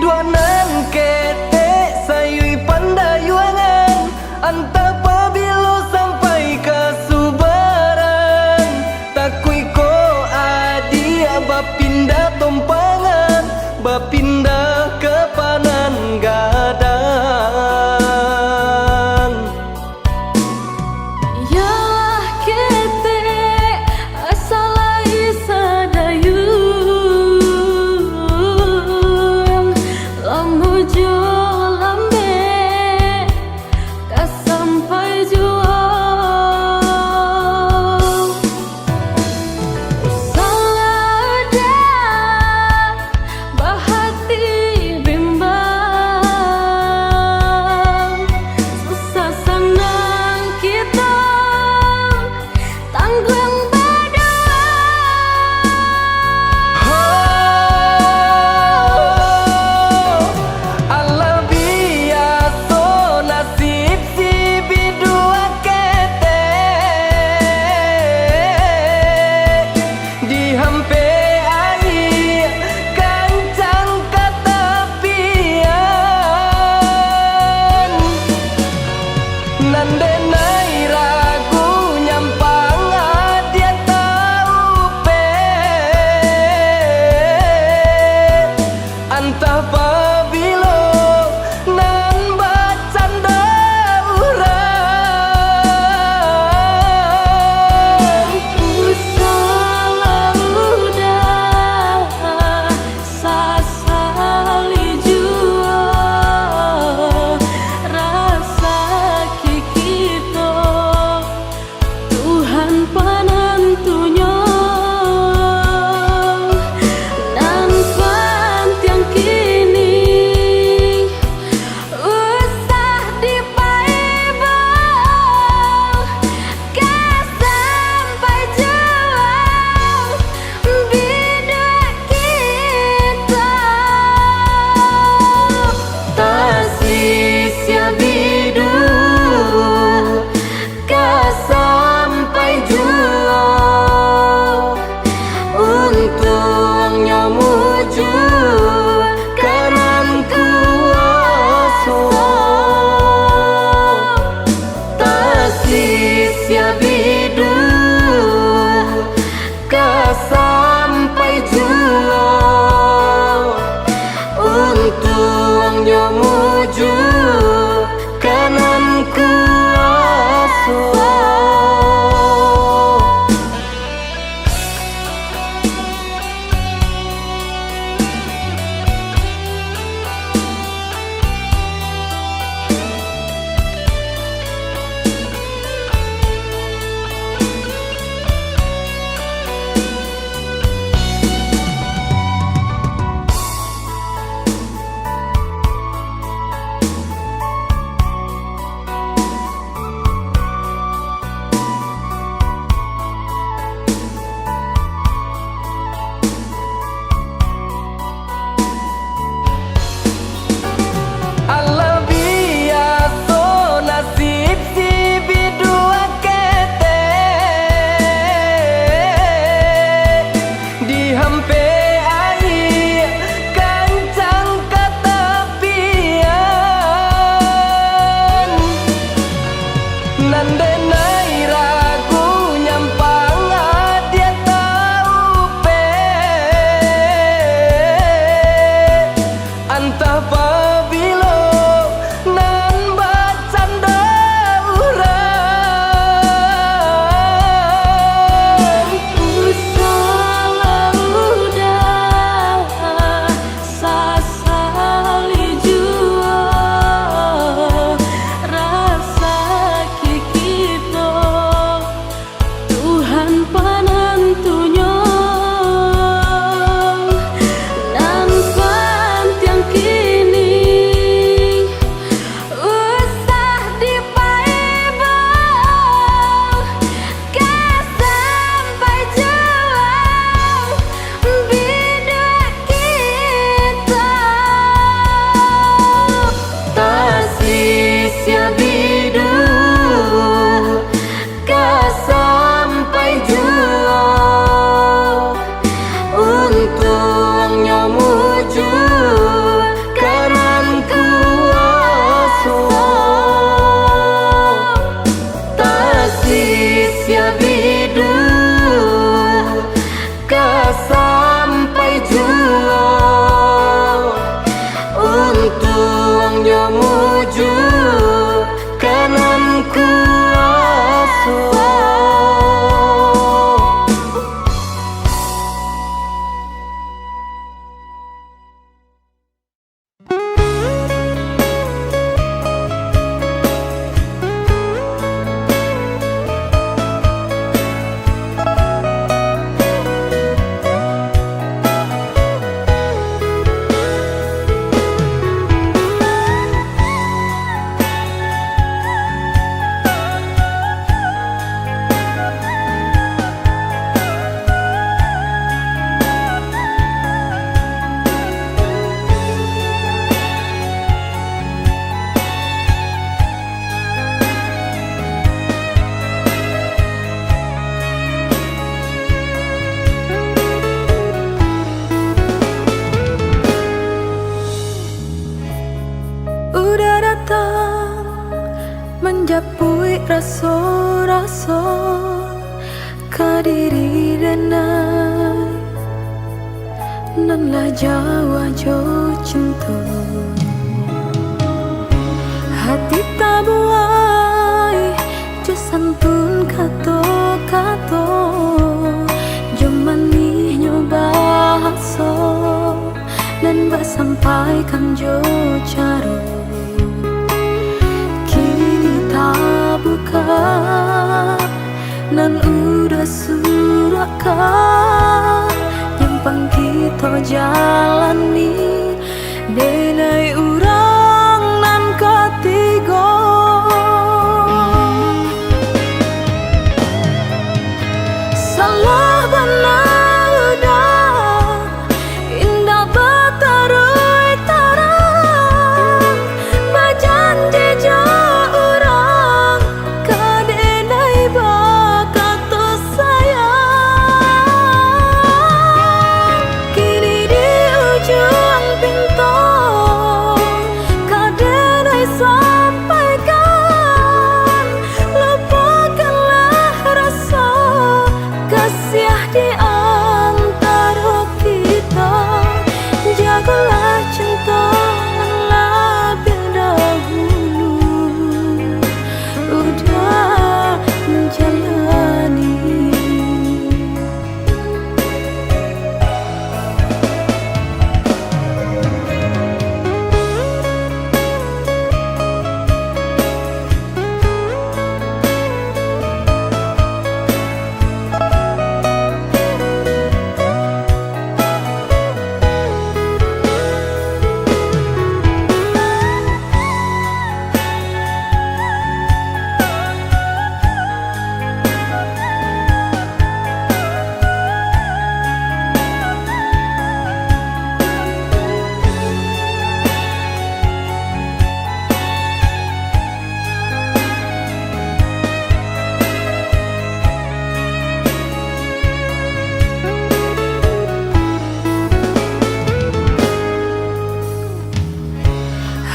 Duanan ketek sayui pandayuangan, antah pabilo sampai ka subaran. Takuik ko adiak bapindah tompangan, bapindah ka panan gadang. Yolah ketek asa lai sadayun, lamo jo lambek ka sampai juo. Usahlah dah bahati Nan lah jauah jo cinto, hati tabuai jo santun kato-kato, jo manihnyo bahaso, nan basampaikan jo caro. Kini tabuka nan udah surakkan, nyampang kito jalani, denai urang nan katigo. Salah bana udah, indak bataruih tarang, bajanji jo urang, ka denai bakato sayang. Kini di ujuang pinto, ka denai sampaikan, lupakanlah rasa kasiah di antaro kito, jagolah cinto nan labiah dahulu, udah manjalani.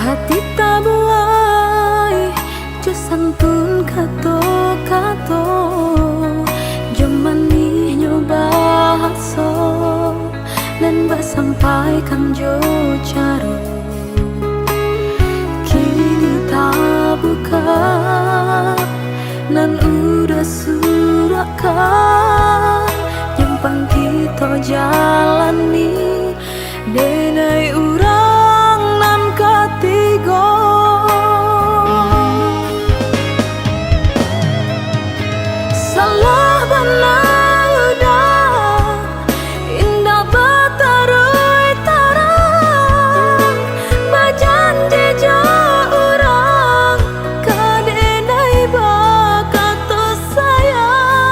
Hati tabuai jo santun kato-kato, jo manihnyo bahaso, nan basampaikan jo caro. Kini tabuka nan udah surakkan, nyampang kito jalani, denai urang nan katigo. Salah bana udah, indak bataruih tarang, bajanji jo urang, ka denai bakato sayang.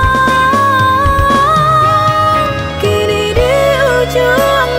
Kini di ujuang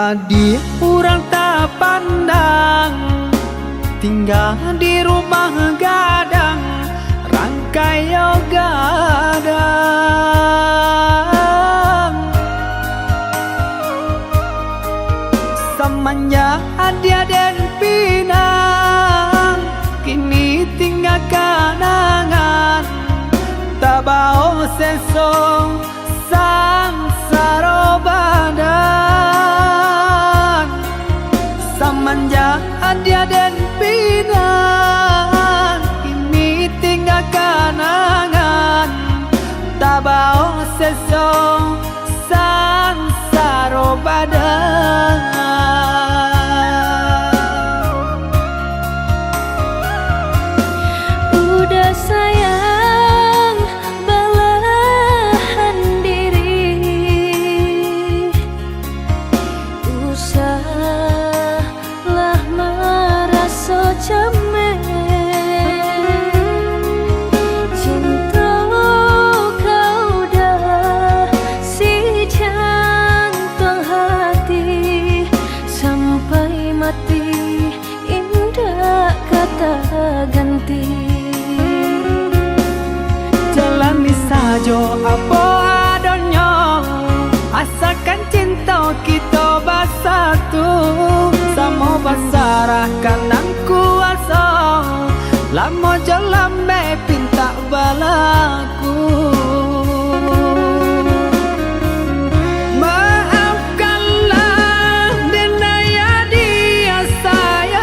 Adiak urang tapandang, tingga di rumah gadang, rangkai yo gadang. Samanjak adiak den pinang, kini tingga kanangan, tabao seso sansaro badan. Samanjak adiak den pinang, kini tingga kanangan, tabao seso sansaro badan. Udah sayang balahan diri, usah lah maraso cameh. Cinto kau dah si jantuang hati, sampai mati indak ka taganti. Jalani sajo apo adonyo, asakan cinto kito basatu, samo basarahkan nan kuaso, lamo jo lambek pintak balaku. Maafkanlah den ayah dia sayang,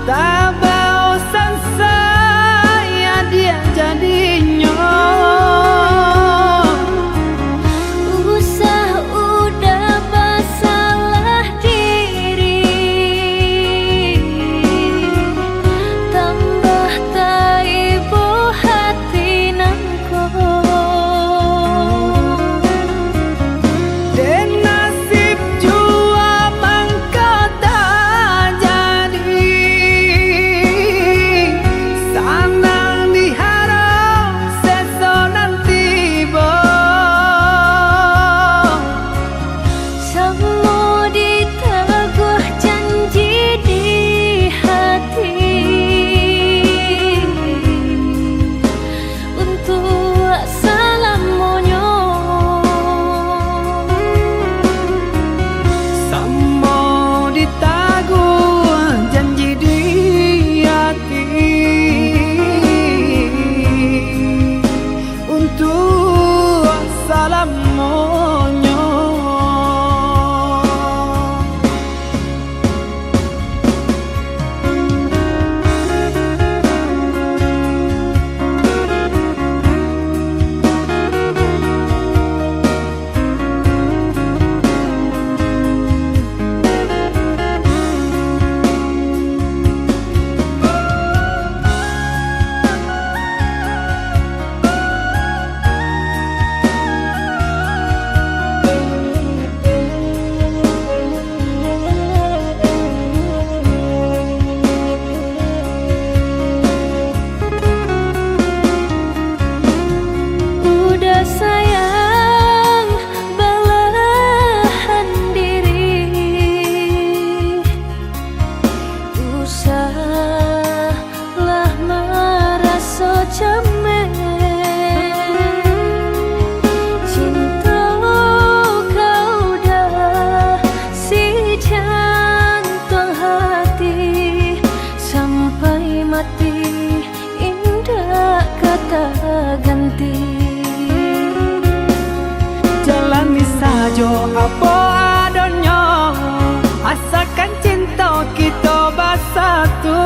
tabao sansai adiak jadinyo. Usah udah basalah diri, tambah taibo hati nangko. Den nasib jua mangko tajadi, sanang di harok seso nan tibo. Samo ditaguah janji di hati, untuak salamonyo. Samo ditaguah janji di hati, untuak salamonyo. Udah sayang balahan diri, usah lah maraso cameh. Cinto kau dah si jantuang hati, sampai mati indak ka taganti. Jalani sajo apo adonyo, asakan cinto kito basatu,